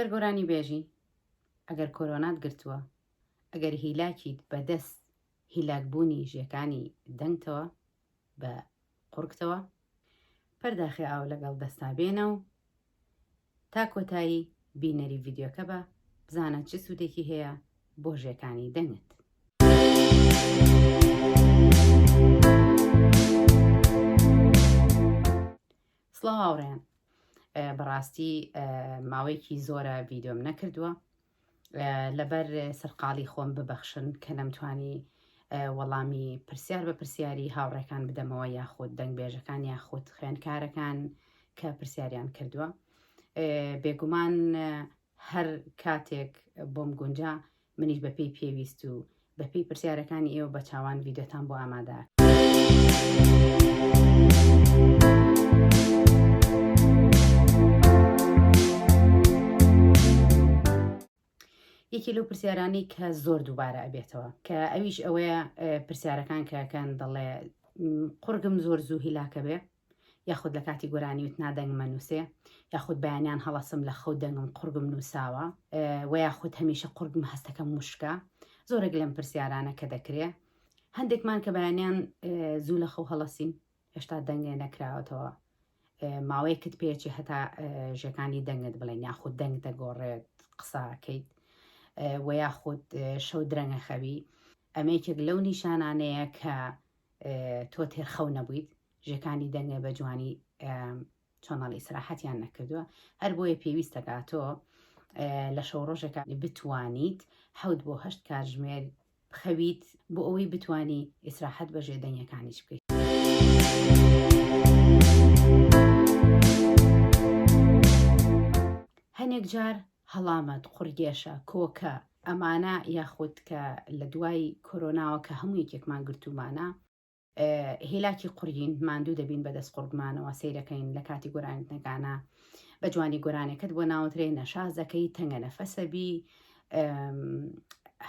ئەگەر گۆرانی بێژی، ئەگەر کۆرۆنات گرتووە، ئەگەر هیلاکیت بە دەست هیلاکبوونی ژێکانی دەنگتەوە بە قوڕگتەوە، پەرداخێ ئاو لەگەڵ دەستا بێنە و تا کۆتایی بینەری ڤیدیۆکە بە بزانە چ سوودێکی هەیە بۆ ژێکانی دەنگت. سڵاو هاوڕێیان بەڕاستی ماوەیەکی زۆرە ڤیددیۆم نەکردووە لەبەر سەرقاڵی خۆم ببەخشن کە نەمتوانی وەڵامی پرسیار بە پرسیاری هاوڕێکان بدەمەوە یاخود دەنگبێژەکان یاخود خوێندکارەکان کە پرسیاریان کردووە بێگومان هەر کاتێک بۆم گونجا منیش بەپێی پێویست و بەپێی پرسیارەکانی ئێوە بە چاوان ڤیدیۆتان بۆ ئامادە یەکێ لەو پرسیارانەی کە زۆر دووبارە ئەبێتەوە کە ئەویش ئەوەیە پرسیارەکان کەکەن دەڵێ قوڕگم زۆر زوو هیلاکە بێ یاخود لە کاتی گۆرانی وتنا دەنگمە نووسێ یاخود بەیانیان هەڵەسم لە خەو دەنگم قوڕگم نووساوە و یاخود هەمیشە قوڕگم هەستەکەم وشکە زۆرێک لەم پرسیارانە کە دەکرێ هەندێکمان کە بەیانیان زوو لە خەو هەڵەسین هێشتا دەنگێ نەکراوەتەوە ماوەیەکت پێچی هەتا ژەکانی دەنگت بڵێن یاخود دەنگ دەگۆڕێت قساکەیت و یاخود شەو درەنگە خەوی ئەمە یەکێک لەو نیشانانەیە کە تۆ تێرخەو نەبوویت ژێکانی دەنگە بە جوانی چۆناڵ ئیسراحەتیان نەکردووە هەر بۆیە پێویستەکە تۆ لە شەو ڕۆژێکە بتوانیت حەوت بۆ هەشت کاتژمێر بخەویت بۆ ئەوەی بتانی ئیسراحەت بە ژێدەنگەکانیش بکەیت. هەنێک جار هەڵامەت، قوڕگێشە، کۆکە، ئەمانە یاخود کە لە دوای کۆرۆناوە کە هەموو یەکێکمان گرتوومانە هیلاکی قوڕگین ماندوو دەبین بەدەست قوڕگمانەوە سەیرەکەین لە کاتی گۆرانیتنەکانە بە جوانی گۆرانێکت بۆ ناوترێ نەشازەکەی تەنگە نەفەسەبی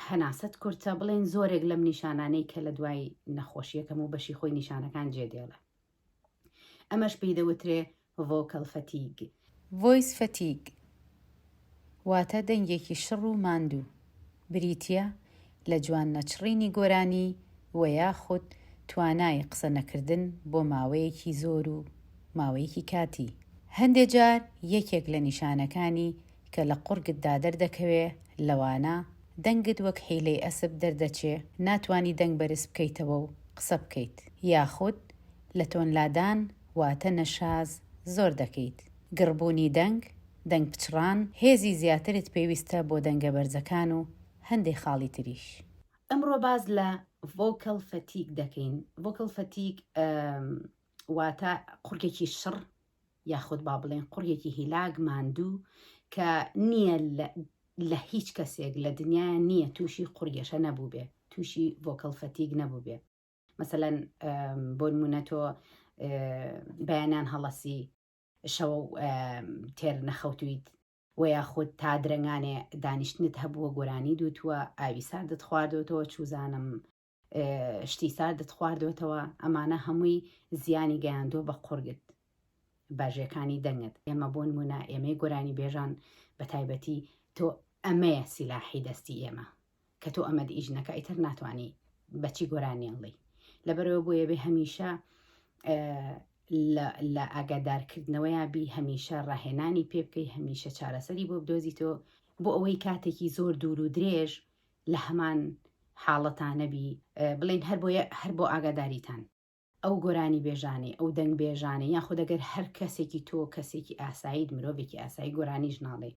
هەناسەت کورتە بڵێن زۆرێک لەم نیشانانەی کە لە دوای نەخۆشیەکەم و بەشی خۆی نیشانەکان جێدێڵە ئەمەش پێی دەوترێ vocal fatigue. Voice fatigue واتە دەنگێکی شڕ و ماندوو، بریتییە لە جوان نەچڕینی گۆرانی و یاخود توانای قسە نەکردن بۆ ماوەیەکی زۆر و ماوەیەکی کاتی. هەندێ جار یەکێک لە نیشانەکانی کە لە قوڕگتدا دەردەکەوێ لەوانە، دەنگت وەک حیلەی ئەسپ دەردەچێ، ناتوانی دەنگ بەرز بکەیتەوە و قسە بکەیت، یاخود لە تۆن لادان واتە نەشاز زۆر دەکەیت. گڕبوونی دەنگ، دەنگ پچڕان، هێزی زیاترت پێویستە بۆ دەنگە بەرزەکان و هەندێ خاڵی تریش. ئەمڕۆ باس لە vocal fatigue دەکەین، vocal fatigue واتە قوڕگێکی شڕ یاخود با بڵێن قوڕگێکی هیلاک ماندوو کە نییە لە هیچ کەسێک لە دنیاە نییە تووشی قوڕگێشە نەبووبێ تووشی vocal fatigue نەبووبێ مەسەلەن بۆ نمونە تۆ بەیانان هەڵەسی شەوە تێر نەخەوتویت و یاخود تا درەنگانێ دانیشتنت هەبووە گۆرانی دوتووە ئاوی ساردت خواردوەتەوە چوزانم شتی ساردت خواردوەتەوە ئەمانە هەمووی زیانی گەیاندووە بە قوڕگت باژێکانی دەنگت ئێمە بۆ نمونە ئێمەی گۆرانی بێژان بە تایبەتی تۆ ئەمەیە سیلاحی دەستی ئێمە کە تۆ ئەمەد ئیش نەکە ئیتر ناتوانانی بەچی گۆرانی ئەڵی لەبەرەوە بۆیە بێ هەمیشە لە ئاگادارکردنەوەیا بی هەمیشە ڕاهێنانی پێ بکەی هەمیشە چارەسەری بۆ بدۆزیتەوە بۆ ئەوەی کاتێکی زۆر دوور و درێژ لە هەمان حاڵەتانەبی بڵین هەر بۆیە هەر بۆ ئاگاداریتان ئەو گۆرانی بێژانەی ئەو دەنگ بێژانەی یاخود ئەگەر هەر کەسێکی تۆ کەسێکی ئاساییت مرۆڤێکی ئاسایی گۆرانیش ناڵێ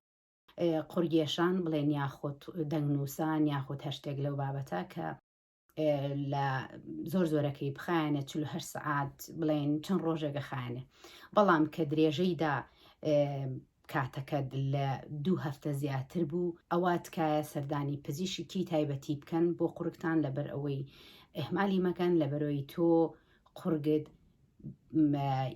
قوڕگێشان بڵێن یاخود دەنگنووسان یاخود هەر شتێک لەو بابەتە کە لە زۆر زۆرەکەی بخایەنێ 48 سەعات بڵێن چەند ڕۆژێکە خایەنێ بەڵام کە درێژەیدا کاتەکەت لە دوو هەفتە زیاتر بوو ئەوە تکایە سەردانی پزیشکی تایبەتی بکەن بۆ قوڕگتان لەبەر ئەوەی ئەهمالی مەکەن لەبەرەوەی تۆ قوڕگت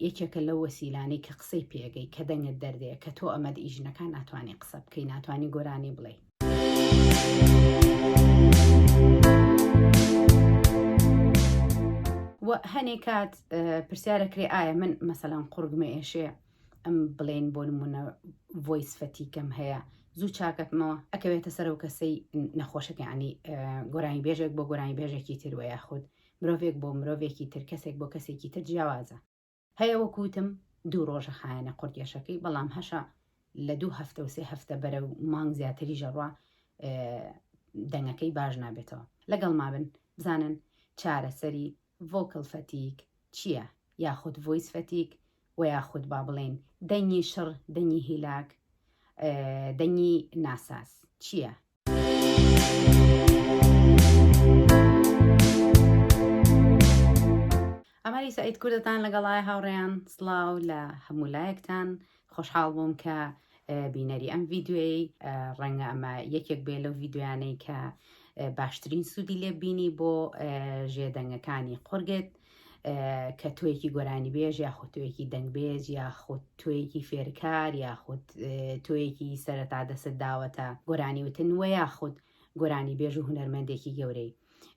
یەکێکە لەو وەسیلانەی کە قسەی پێگەی کە دەنگت دەردێ کە تۆ ئەمەد ئیژنەکان ناتوانانی قسە بکەی ناتوانانی گۆرانی بڵێ و هەنێ کات پرسیارە کرێ ئایا من مەسەلەن قوڕگمە ئێشێ ئەم بڵێن بۆ نمونە voice fatigue م هەیە. زوو چاکەکەمەوە ئەکەوێتە سەر ئەو کەسەی نەخۆشەکە ینی گۆرانی بێژێک بۆ گۆرانی بێژێکی تر وە یاخود مرۆڤێک بۆ مرۆڤێکی تر کەسێک بۆ کەسێکی تر جیاوازە هەیە وەکوتم دوو ڕۆژە خایەنە قورگێشەکەی بەڵام هەشە لە دوو هەفتە و سێ هەفتە بەرە و مانگ زیاتری ژەڕوا دەنگەکەی باش نابێتەوە لەگەڵ مابن بزانن چارەسەری vocal fatigue چییە یاخود voice fatigue وە یاخود با بڵێین دەنگی شڕ دەنگی هیلاک دەنگی ناساز چییە؟ ئەمەری سعید کوردتان لەگەڵای هاوڕێیان سڵاو لە هەموو لایەکتان خۆشحاڵ بووم کە بینەری ئەم ڤیدیۆیەی ڕەنگە ئەمە یەکێک بێ لەو ڤیدیۆیانەی کە باشترین سوودی لێ بینی بۆ ژێدەنگەکانی قورگت کە تۆیەکی گۆرانی بێژ یاخود تۆیەکی دەنگبێژ یاخود تۆیەکی فێرکار یاخود تۆیەکی سەرەتا دەست داوەتە گۆرانی وتن وە یاخود گۆرانی بێژ و هونەرمەندێکی گەورەی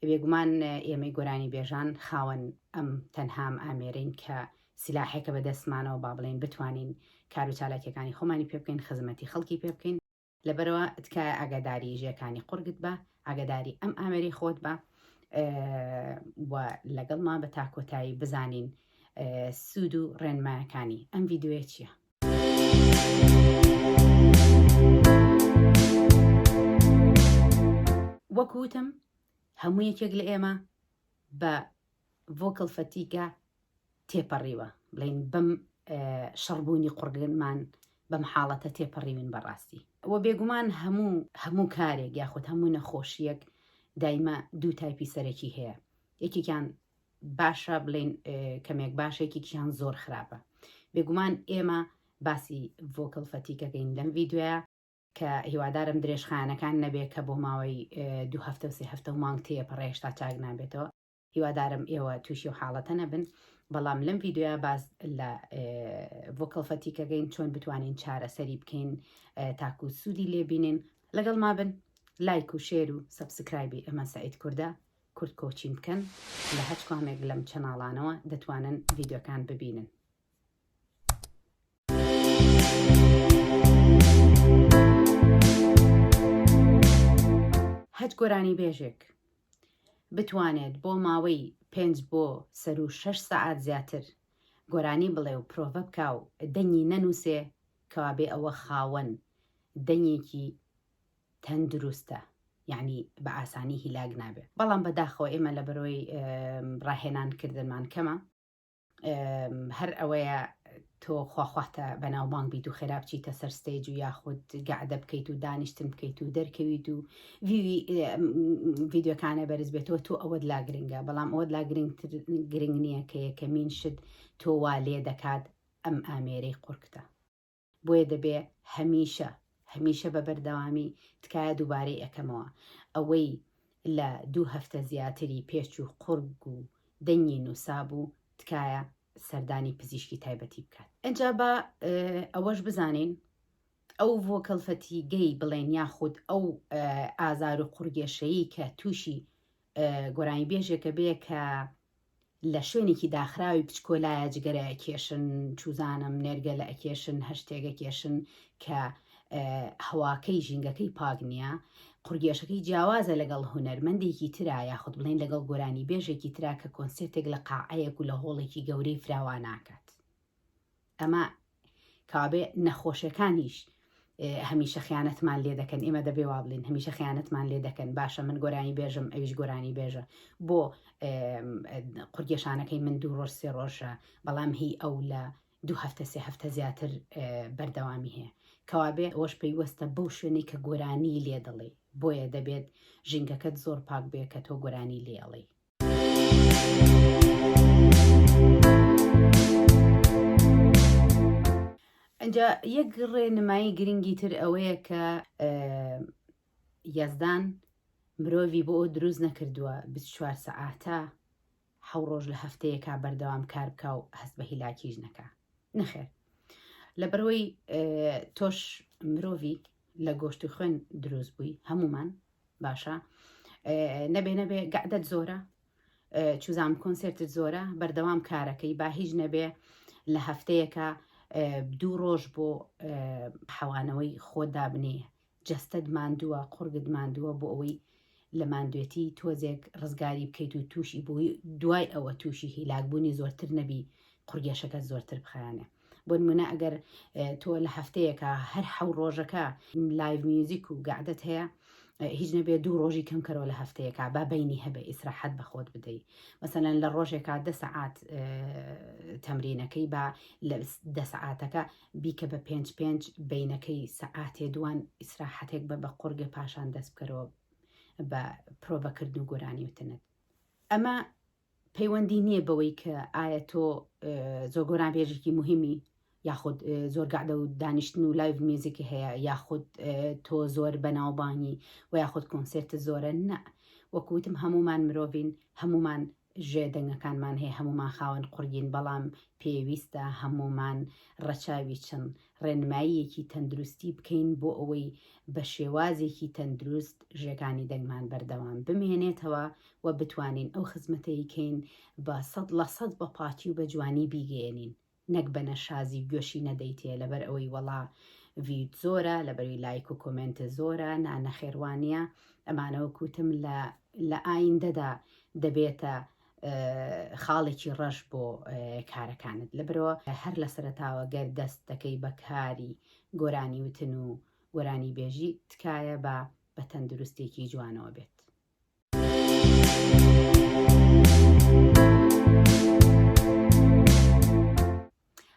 بێگومان ئێمەی گۆرانی بێژان خاوەن ئەم تەنهام ئامێرین کە سیلاحێکە بە دەستمانەوە با بڵێین بتوانین کار و چالاکیەکانی خۆمانی پێ بکەین خزمەتی خەڵکی پێ بکەین لەبەرەوە تکایە ئاگاداری ژێکانی قورگت بە ئاگاداری ئەم ئامێری خۆت بە و لەگەڵما بە تا کۆتایی بزانین سوود و ڕێنمایەکانی ئەم ڤیددیوە چییە؟ وەکوتم هەموو یەکێک لە ئێمە بە vocal fatigue ە تێپەڕیوە بڵین بەم شەڕبوونی قوڕگمان بەم حاڵەتە تێپەڕیون بەڕاستی و بێگومان هەموو هەموو کارێک یاخود هەموو نەخۆشیەک دایمە دوو تایپی سەرەکی هەیە یەکێکیان باشە بڵین کەمێک باشێکیان زۆر خراپە بێگومان ئێمە باسی vocal fatigue ەکەین لەم ڤیددیوە کە هیوادارم درێژخایەنەکان نەبێ کە بۆ ماوەی دوو هەفتە و سێ هەفتە و مانگ تێپەڕێ هێشتا چاک نابێتەوە هیوادارم ئێوە تووشی و حاڵەتە نەبن بەڵام لەم ڤیددیویا باز لە vocal fatigue ەکەین چۆن بتوانین چارەسەری بکەین تاکو سوودی لێبینین لەگەڵ ما بن لایک و share و subscribe ی ئەمە سعید کوردە کورد کۆچین بکەن لە هەچ کامێک لەم channel انەوە دەتوانن ڤیددیوکان ببینن. هەچ گۆرانیبێژێک بتوانێت بۆ ماوەی پێنج بۆ سەروو شەش سەعات زیاتر گۆرانی بڵێ و پرۆڤە بکا و دەنگی نەنووسێ کەوابێ ئەوە خاوەن دەنگێکی تەندروستە یعنی بە ئاسانی هیلاک نابێ بەڵام بەداخەوە ئێمە لە بەرۆی ڕاهێنان کردنمان کەمە هەر ئەوەیە تۆ خواخواتە بەناوبانگ بیت و خێرا بچیتە سەر stage و یاخود گەعدە بکەیت و دانیشتن بکەیت و دەرکەویت و ڤیدیۆکانە بەرز بێتەوە تۆ ئەوەت لا گرنگە بەڵام ئەوەت لا گرنگ نییە کە یەکەمین شت تۆ وا لێ دەکات ئەم ئامێرەی قورگتە. بۆیە دەبێ هەمیشە هەمیشە بە بەردەوامی تکایە دووبارەی ئەکەمەوە ئەوەی لە دوو هەفتە زیاتری پێچ و قورگ و دەنگی نووسابوو تکایە سەردانی پزیشکی تایبەتی بکات. ئینجا با ئەوەش بزانین ئەو vocal fatigue ەی بڵێن یاخود ئەو ئازار و قوڕگێشەیی کە تووشی گۆرانیبێژێکە بێ کە لە شوێنێکی داخراوی بچکۆلایە جگەرە ئەکێشن چوزانم نێرگەلە ئەکێشن هەر شتێک ئەکێشن کە هەواکەی ژینگەکەی پاک نییە قورگێشەکەی جیاوازە لەگەڵ هونەرمەندێکی ترا یاخود بڵێن لەگەڵ گۆرانی بێژێکی ترا کە کۆنسێرتێک لە قاعەیەک و لە هۆڵێکی گەورەی فراواناکات ئەمە کەوابێ نەخۆشەکانیش هەمیشە خیانەتمان لێ دەکەن ئێمە دەبێ وا بڵین هەمیشە خیانەتمان لێ دەکەن باشە من گۆرانی بێژم ئەویش گۆرانی بێژە بۆ قورگێشانەکەی من دوو ڕۆژ سێ ڕۆژە بەڵام هی ئەو لە دوو هەفتە سێ هەفتە زیاتر بەردەوامی هەیە کەوابێ ئەوەش پەیوەستە بەو شوێنەی کە گۆرانی لێ دەڵێ بۆیە دەبێت ژینگەکەت زۆر پاک بێ کە تۆ گۆرانی لێ ئەڵێی. ئینجا یەک ڕێنمایی گرنگی تر ئەوەیە کە یەزدان مرۆڤی بۆ ئەو دروست نەکردووە 24 سەعاتە حەو ڕۆژ لە هەفتەیەکا بەردەوام کار بکا و هەست بە هیلاکیش نەکا نەخێر لەبەرەوەی تۆش مرۆڤی لە گۆشت و خوێن دروست بووی هەمومان باشە نەبێ نەبێ گەعدەت زۆرە چوزام کۆنسێرتت زۆرە بەردەوام کارەکەی با هیچ نەبێ لە هەفتەیەکە دوو ڕۆژ بۆ حەوانەوەی خۆت دابنێ. جەستەت ماندووە، قوڕگت ماندووە بۆ ئەوەی لە ماندوێتی تۆزێک ڕزگاری بکەیت و تووشی بووی دوای ئەوە تووشی هیلاکبوونی زۆرتر نەبی قوڕگێشەکەت زۆرتر بخایەنێ. بۆ نمونە ئەگەر تۆ لە هەفتەیەکە هەر حەو ڕۆژەکە live music و گەعدەت هەیە هیچ نەبێ دوو ڕۆژی کەم کەرەوە لە هەفتەیەکە با بینی هەبێ ئیسراحەت بە خۆت بدەی مەسەلەن لە ڕۆژێکا دە سەعات تەمرینەکەی با لە دە سەعاتەکە بیکە بە پێنج پێنج بینەکەی سەعاتێ دوان ئیسراحەتێک بە بە قوڕگە پاشان دەست بکەرەوە بە پرۆڤەکردن و گۆرانی وتنت ئەمە پەیوەندی نییە بەوەی کە ئایا تۆ زۆر گۆرانبێژێکی مهمی یاخود زۆر گەعدە و دانیشتن و live music ی هەیە یاخود تۆ زۆر بەناوبانگی و یاخود کۆنسێرت زۆرە نە وەکوتم هەمومان مرۆڤین هەمومان ژێ دەنگەکانمان هەیە هەمومان خاوەن قوڕگین بەڵام پێویستە هەمومان ڕەچاوی چەند ڕێنماییەکی تەندروستی بکەین بۆ ئەوەی بە شێوازێکی تەندروست ژێکانی دەنگمان بەردەوام بمێنێتەوە و بتوانین ئەو خزمەتەی کەین بە 100% بە پاکی و بە جوانی بیگەیەنین نەک بە نەشازی و گوێشی نەدەیتێ لەبەر ئەوەی وەڵا view ت زۆرە لەبەروی لایک و comment زۆرە نا نەخێر وانیە ئەمانە وەک وتم لە لە ئایندەدا دەبێتە خاڵێکی ڕەش بۆ کارەکانت لەبەرەوە هەر لە سەرەتاوە گەر دەست دەکەی بە کاری گۆرانی وتن و گۆرانی بێژی تکایە بە بە تەندروستێکی جوانەوە بێت.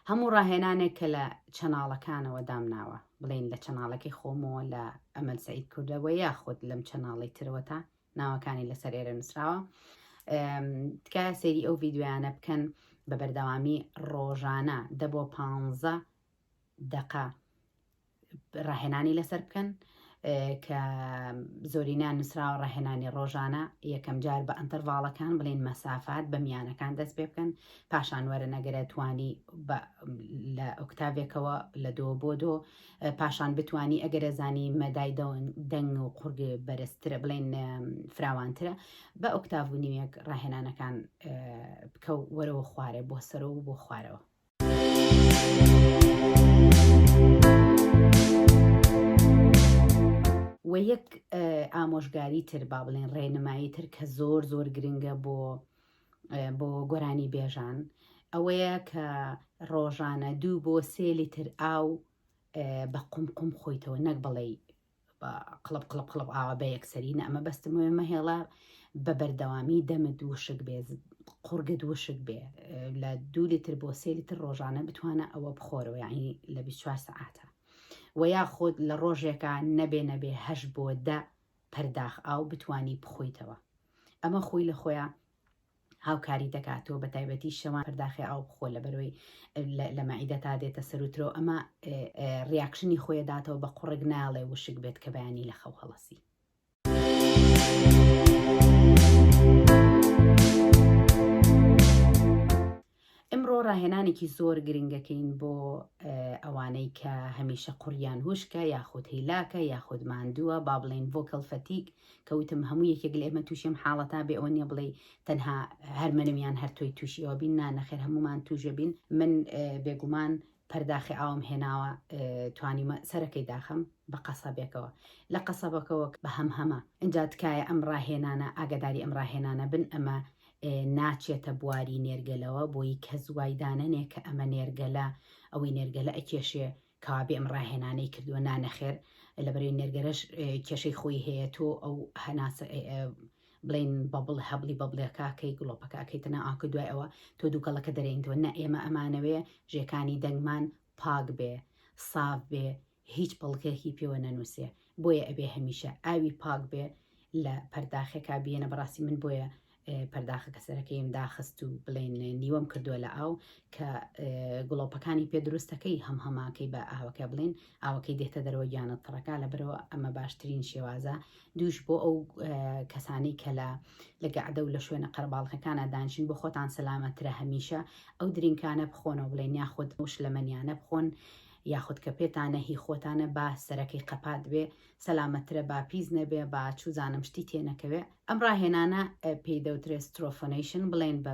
هەموو ڕاهێنانێک کە لە channel ەکانەوە دامناوە بڵین لە channel ەکەی خۆمەوە لە ئەمەل سعید کوردەوە یاخود لەم channel ی ترەوە تا ناوەکانی لەسەر ئێرە نووسراوە تکایە سەیری ئەو ڤیدیۆیانە بکەن بە بەردەوامی ڕۆژانە دە بۆ پانزە دقە ڕاهێنانی لەسەر بکەن کە زۆرینە نووسراوە ڕاهێنانی ڕۆژانە یەکەم جار بە interval ەکان بڵین مەسافات بە میانەکان دەست پێ بکەن پاشان وەرە نەگەرە توانی لە octave ێکەوە لە دۆ بۆ دۆ پاشان بتانی ئەگەرە زانی مەدای دەنگ و قورگ بەرزترە بڵێن فراوانترە بە octave و نیوێک ڕاهێنانەکان بکە و وەرەوە خوارێ بۆ سەرەوە و بۆ خوارەوە. وە یەک ئامۆژگاری تر با بڵێن ڕێنمایی تر کە زۆر زۆر گرنگە بۆ بۆ گۆرانی بێژان ئەوەیە کە ڕۆژانە دوو بۆ سێ لیتر ئاو بە قوم قوم خۆیتەوە نەک بڵێ قڵپ قڵپ قڵپ ئاوا بە یەکسەری نە ئەمە بەستم وێ مەهێڵە بە بەردەوامی دەمت وشک بێ قوڕگت وشک بێ لە دوو لیتر بۆ سێ لیتر ڕۆژانە بتوانە ئەوە بخۆرەوە یعنی لە 24 سەعاتە و یاخود لە ڕۆژێکا نەبێ نەبێ هەشت بۆ دە پەرداخ ئاو بتانی بخۆیتەوە ئەمە خۆی لە خۆیان هاوکاری دەکاتەوە بە تایبەتی شەوان پەرداخی ئاو بخۆ لە بەرەوەی لە مەعیدە تا دێتە سەروترەوە ئەمە reaction ی خۆی داتەوە بە قوڕگ ناڵێ وشک بێت کە بەیانی لە خەو هەڵەسی. ئمڕۆ ڕاهێنانێکی زۆر گرنگەکەین بۆ ئەوانەی کە هەمیشە قوڕیان وشکە یاخود هیلاکە یاخود ماندووە با بڵێین vocal fatigue کە وتم هەموو یەکێک لە ئێمە تووشی ئەم حاڵەتە بێ ئەوە نییە بڵێ تەنها هەر منم یان هەر تۆی تووشی ئەوە بین نا نەخێر هەمومان تووشە بین من بێگومان پەرداخی ئاوم هێناوە توانیمە سەرەکەی داخەم بە قەسەبێکەوە لە قەسەبەکەوە بە هەمهەمە ئینجا تکایە ئەم ڕاهێنانە ئاگاداری ئەم ڕاهێنانە بن ئەمە ناچێتە بواری نێرگەلەوە بۆی کەس وای دانەنێ کە ئەمە نێرگەلە ئەوەی نێرگەلە ئەکێشێ کەوابێ ئەم ڕاهێنانەی کردووە نا نەخێر لەبەرەی نێرگەلەش کێشەی خۆی هەیە تۆ ئەو هەناسە بڵین bubble هەبڵی بەبڵەکەکەی گڵۆپەکە ئەکەیتە ناو ئاکە دوای ئەوە تۆ دووکەڵەکە دەرێنیتەوە نە ئێمە ئەمانەوێ ژێکانی دەنگمان پاک بێ ساف بێ هیچ پەڵکێکی پێوە نەنووسێ بۆیە ئەبێ هەمیشە ئاوی پاک بێ لە پەرداخێکا بیێنە بەڕاستی من بۆیە پەرداخەکە سەرەکەیم داخست و بڵێن نیوەم کردووە لە ئاو کە گڵۆپەکانی پێ دروستەکەی هەم هەماکەی بە ئاوەکە بڵێن ئاوەکەی دێتە دەرەوە گیانە تڕەکە لەبەرەوە ئەمە باشترین شێوازە دووش بۆ ئەو کەسانی کە لە لە گەعدە و لە شوێنە قەرباڵخەکانە دانشین بۆ خۆتان سەلامەترە هەمیشە ئەو drink انە بخۆنەوە بڵێن یاخود ئەو شلەمەنیانە بخۆن یاخود کە پێتانە هی خۆتانە با سەرەکەی قەپات بێ سەلامەترە با پیس نەبێ با چوزانم شتی تێ نەکەوێ ئەم ڕاهێنانە پێی دەوترێ سترۆفۆنەیشن بڵێن بە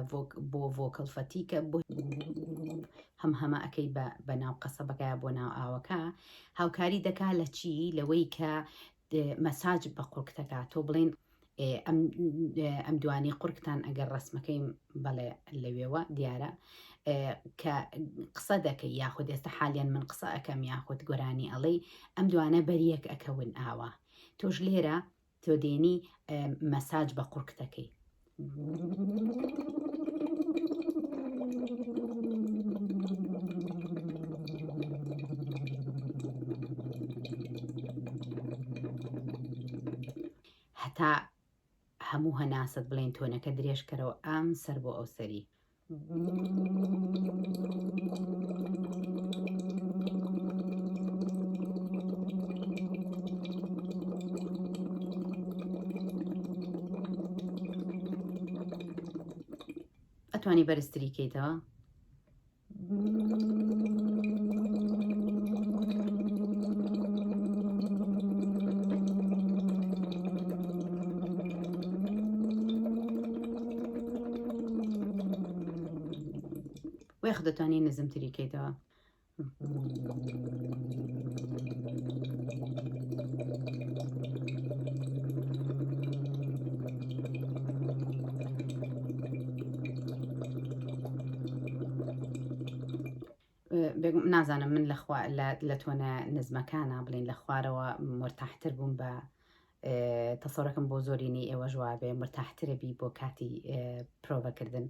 بۆ vocal fatigue ە بۆ. هەم هەمە ئەکەی بە بە ناو قەسەبەکە بۆ ناو ئاوەکە هاوکاری دەکا لە چی لەوەی کە مەساج بە قوڕگتەکە تۆ بڵێن ئەم دوانی قورگتان ئەگەر ڕسمەکەی بەڵێ لەوێوە دیارە کە قسە دەکەی یاخود ئێستا حالیان من قسە ئەەکەم یاخود گۆرانی ئەڵێی ئەم دوانە بەریەک ئەکەون ئاوا تۆش لێرە تۆ دێنی مەساج بە قورگتەکەی. هەتا هەموو هەناسەت بڵێن تۆنەکە درێژکەرەوە ئەم سەر بۆ ئەو سەری. ئەتوانی بەرزتری کەیتەوە وێخ دەتوانی نزمتری کەیتەوە. نازانم من لەخوا لە تۆنە نزمەکانە بڵین لە خوارەوە مرتاحتر بووم بە تەسەورەکەم بۆ زۆرینەی ئێوەش وابێ مرتاحترە بی بۆ کاتی پرۆڤەکردن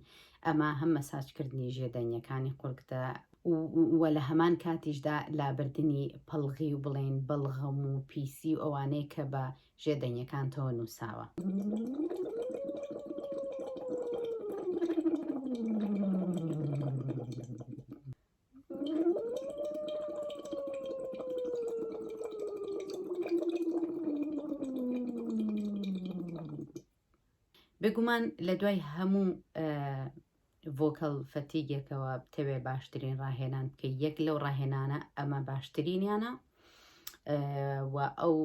ئەمە هەم مەساجکردنی ژێدەنگەکانی قورگتە و لە هەمان کاتیشدا لابردنی پەڵغی و بڵێن بەڵغەم و پیسی و ئەوانەی کە بە ژێدەنگەکانتەوە نووساوە. بێگومان لە دوای هەموو vocal fatigue ێکەوە بتەوێ باشترین ڕاهێنان بکەی یەک لەو ڕاهێنانە ئەمە باشترینیانە و ئەو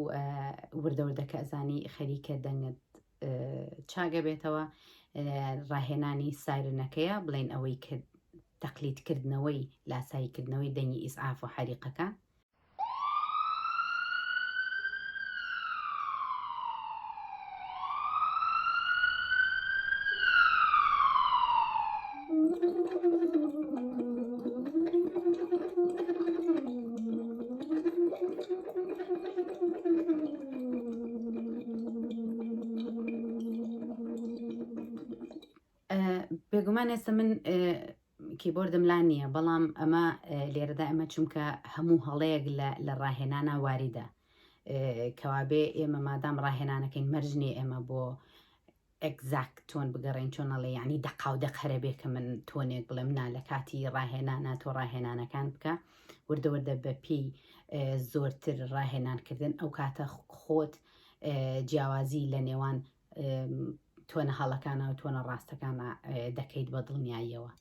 وردەوردەکە ئەزانی خەریکە دەنگت چاگە بێتەوە ڕاهێنانی سایرنەکەیە بڵێن ئەوەی کە تەقلیدکردنەوەی لاساییکردنەوەی دەنگی ئیسعاف و حەریقەکە. بێگومان ئێستا من کیبۆردم لا نییە بەڵام ئەمە لێرەدا ئەمە چونکە هەموو هەڵەیەک لە ڕاهێنانە واریدە کەوابێ ئێمە مادام ڕاهێنانەکەین مەرج نییە ئێمە بۆ exact tone بگەڕێین چۆن ئەڵێ یعنی دەقاو دەق هەرە بێ کە من tone ێک بڵێم نا لە کاتی ڕاهێنانە تۆ ڕاهێنانەکان بکە وردە وردە بە پێی زۆرتر ڕاهێنانکردن ئەو کاتە خۆت جیاوازی لە نێوان tone ە هەڵەکانە و tone ە ڕاستەکانە دەکەیت بە دڵنیاییەوە.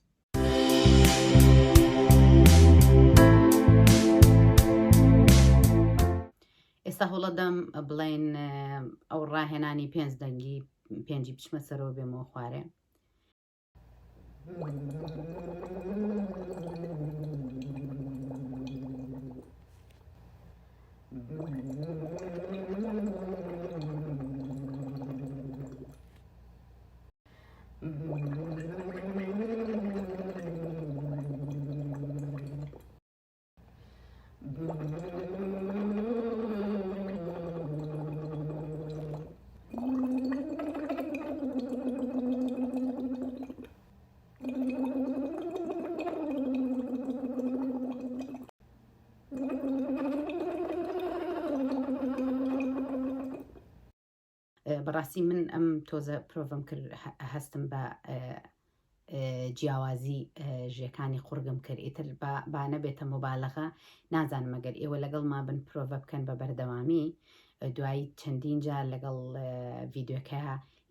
ئێستا هەوڵەدەم بڵێن ئەو ڕاهێنانی پێنج دەنگی پێنجی بچمە سەرەوە بێمەوە خوارێ. بەڕاستی من ئەم تۆزە پرۆڤم کرد هەستم بە جیاوازی ژێکانی قوڕگم کرد ئیتر با نەبێتە مبالغە نازانم ئەگەر ئێوە لەگەڵ ما بن پرۆڤە بکەن بە بەردەوامی دوایی چەندین جار لەگەڵ ڤیددیوکە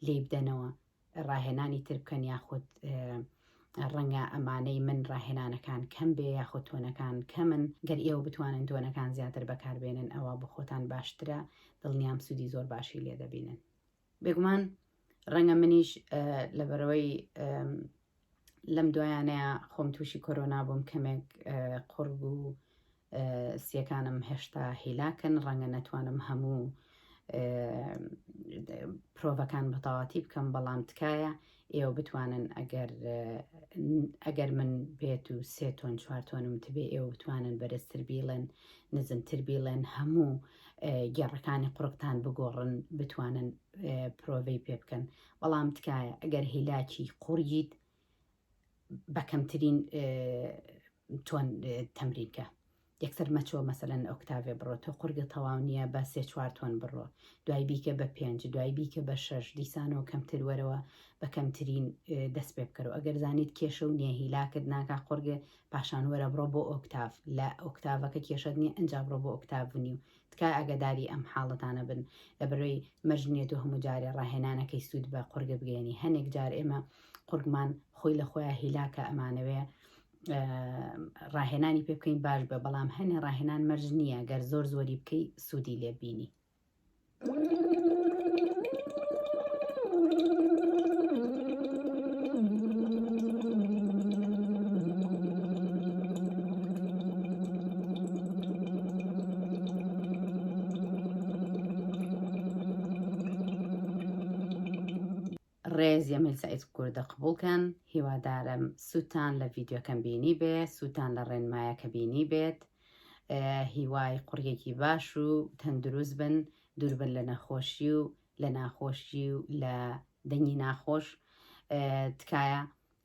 لی بدەنەوە ڕاهێنانی تر بکەن یاخود ڕەنگە ئەمانەی من ڕاهێنانەکان کەم بێ یاخود tone ەکان کەمن گەر ئێوە بتوانن tone ەکان زیاتر بەکاربێنن ئەوە بۆ خۆتان باشترە دڵنیام سوودی زۆر باشی لێ دەبینن بێگومان ڕەنگە منیش لەبەرەوەی لەم دوایانەیە خۆم تووشی کۆرۆنا بووم کەمێک قوڕگ و سیەکانم هێشتا هیلاکن ڕەنگە نەتوانم هەموو پرۆڤەکان بەتەواتی بکەم بەڵام تکایە ئێوە بتوانن ئەگەر ئەگەر من بێت و سێ تۆن چوار تۆنم تبێ ئێوە بتوانن بەرزتر بیڵێن نزمتر بیڵێن هەموو گێڕەکانی قوڕگتان بگۆڕن بتوانن پرۆڤەی پێ بکەن بەڵام تکایە ئەگەر هیلاکی قوڕگیت بە کەمترین تۆن تەمرینکە یەکسەر مەچۆ مەسەلەن ئۆکتاڤێ بڕۆ تۆ قورگە تەواو نییە بە سێ چوار تۆن بڕۆ دوای بیکە بە پێنج دوای بیکە بە شەش دیسانەوە کەمتر وەرەوە بە کەمترین دەست پێ بکەرەوە ئەگەر زانیت کێشە و نییە هیلاکت ناکا قورگە پاشان وەرە بڕۆ بۆ ئۆکتاڤ لە ئۆکتاڤەکە کێشەت نییە ئەنجا بڕۆ بۆ ئۆکتاڤ نیو تکایە ئاگاداری ئەم حاڵەتانە بن لەبەرەوەی مەرج نییە تۆ هەموو جارێ ڕاهێنانەکەی سوود بە قورگە بگەیەنی هەنێک جار ئێمە قورگمان خۆی لە خۆیان هیلاکە ئەمانەوێ ڕاهێنانی پێ بکەین باش بە بەڵام هەنێ ڕاهێنان مەرج نییە گەر زۆر زۆری بکەی سوودی لێ بینی. ڕێز یەمیل سەعید کوردە قبوڵ کەن هیوادارم سوودتان لە ڤیدیۆکەم بینی بێ سوودتان لە ڕێنمایەکە بینی بێت هیوای قوڕیەکی باش و تەندروست بن دووربن لە نەخۆشی و لە ناخۆشی و لە دەنگی ناخۆش تکایە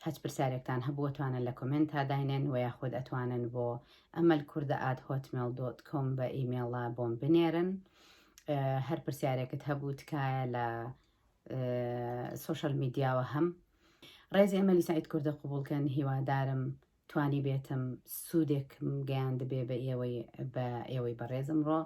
هەچ پرسیارێکتان هەبوو ئەتوانن لە comment تا داینێن وە یاخود ئەتوانن بۆ ئەمەل کوردە at Hotmail dot com بە ئیمێڵە بۆم بنێرن هەر پرسیارێکت هەبوو تکایە لە social media وە هەم ڕێزی ئەمەلی سعید کوردە قوبولکەن هیوادارم توانی بێتم سوودێکم گەیاندبێ بە ئێوەی بە ئێوەی بەڕێزم ڕۆ.